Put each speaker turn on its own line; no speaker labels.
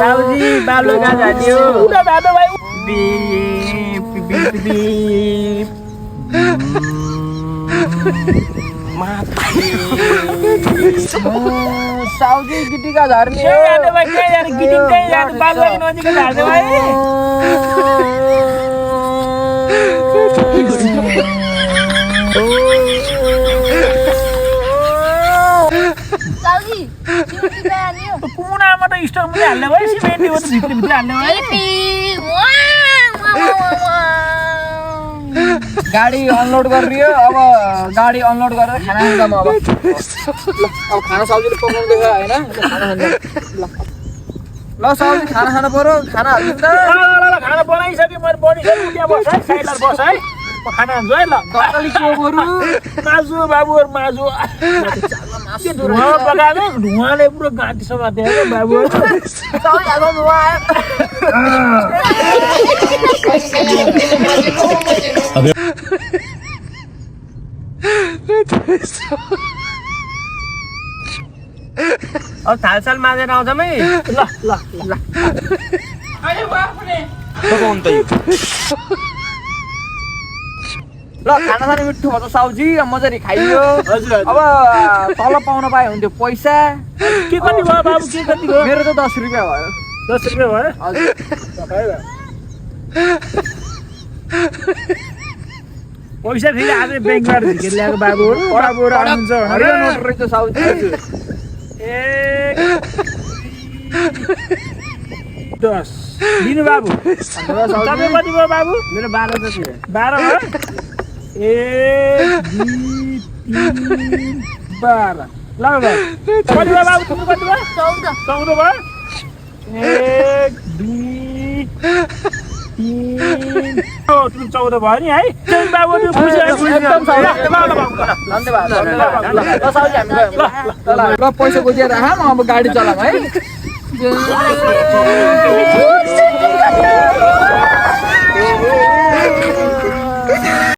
साउजी बालो गा जान्यो उडा दादा भाइ बीप बीप बीप
साउजी गिटी का झार्ने
के यार भाइ के यार गिटी के यार बालो नजिक झार्ने भाइ
साउजी ड्युटी पे आनियो
कुनामा त स्टक मुले हाल्ने भाइ सिमेन्ट हो त भित्र भित्र हाल्ने भाइ
गाडी अनलोड गरियो अब गाडी अनलोड गरेर खाना खान्छ म अब अब खाना साउजीले पकाउँदैछ हैन खाना खान्छ ल साउजी खाना खानु पर्यो खाना हाल्दिन्छ
ल खाना बनाइसके मैले बनिसके त्यहाँ बस है साइडर बस है म खाना खान्छु है ल
तत्काली के बरु
माजु बाबुहरु माजु धुवा पकाएको धुवाले पुरो घाँटी समात्यो है बाबुहरु
साउजी हाल्नु आयो
अब थालसाल माजेर आउँछम है ल ल ल अरे बाफुले
पकाउनु त यो ल खाना खाने मिठो भयो त साउजी मजाले खाइयो
हजुर
अब तल पाउन पाए हुन्थ्यो पैसा
के कति भयो बाबु के कति भयो
मेरो त 10 रुपैयाँ भयो
10 रुपैयाँ भयो
हजुर
पैसा फेरि आज ब्याङ्कबाट झिकेर ल्याएको बाबुहरु आउनुहुन्छ
हरियो नोट रहेछ साउजी
1 10 दिनु बाबु तपाईँ कति भयो बाबु
मेरो 12 जति
12 भयो 1 2 3 12 ल बाबु कति भयो बाबु तिम्रो कति भयो 14 भयो 1 2 3 14 भयो नि है बाबु
एकदम साउजी हामी ल पैसा गोजिएर राख म अब गाडी चलाम है